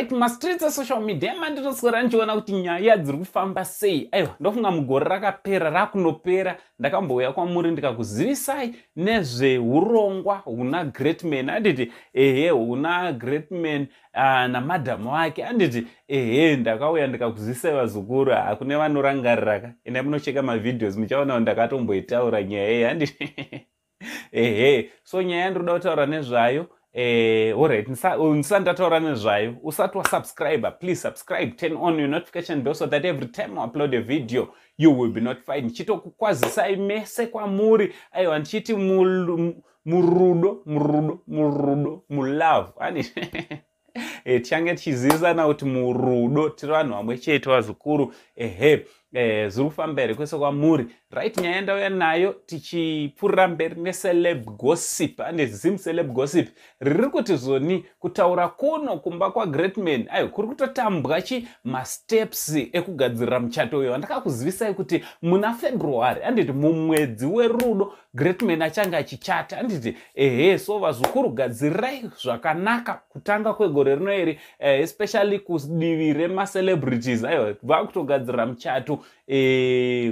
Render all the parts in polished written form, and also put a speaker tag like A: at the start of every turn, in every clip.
A: Right, mastreets esocial media mandinoswera ndichiona kuti nyaya dziri kufamba sei. Aiwa, ndofunga mugore rakapera, rakunopera, ndakambouya kwamuri ndikakuzivisai nezveurongwa huna Greatman, anditi? Ehe, huna Greatman namadhamu wake, anditi? Ehe, ndakauya ndikakuzivisai, vazukuru. Hakune vanorangarira ka? Enda munocheka mavideos, muchaona kuti ndakatomboitaura nyaya iyi, anditi? Ehe, so nyaya yandinoda kutaura nezvayo, alright, ndisati ndataura nezvayo, usati wasubscribe, please subscribe, turn on your notification bell so that every time I upload a video you will be notified. Ndichitokukwazisai mese kwamuri, aiwa, ndichiti murudo, murudo, murudo, mulove, ani tichange tichizivisana kuti murudo tiri vanhu vamwe chete, vazukuru. Ehe, zviri kufamba here kwese kwamuri? Right, nyaya yandauya nayo, tichipfuurira mberi neceleb gossip ane Zim celeb gossip, riri kuti zvoni kutaura kuno kumba kwaGreatman, aiwa, kuri kutotambwa chi masteps ekugadzirira muchato uyo wandakakuzivisai kuti muna February, anditi, mumwedzi werudo, Greatman achange achichata, anditi? Ehe, so vazukuru, gadzirirai zvakanaka kutanga kwegore rino iri, especially kudivi remacelebrities. Aiwa, vakutogadzirira muchato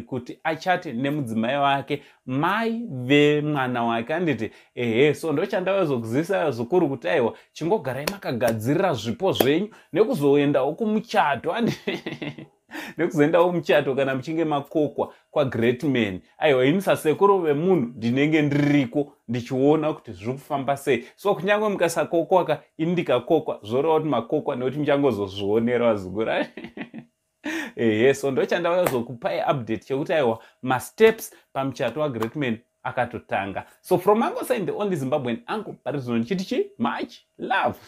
A: kuti achate nemudzimai wake, mai vemwana wake, anditi? Ehe, so ndochandavazokuzivisa, vazukuru, kuti aiwa, chingogarai makagadzirira zvipo zvenyu nekuzoendawo kumuchato, anditi? Nekuzoendawo muchato kana muchinge makokwa kwaGreatman. Aiwa, ini sasekuru vemunhu ndinenge ndiriko ndichiona kuti zviri kufamba sei. So kunyange mukasakokwaka, ini ndikakokwa, zvoreva kuti makokwa, nekuti muchangozozvionera, vazukuru. Ehe, so ndochandauya update chekuti aiwa, masteps pamuchato waGreatman akatotanga. So from Uncle Saint, the only Zimbabwean uncle, pari zvino ndichiti chi much love.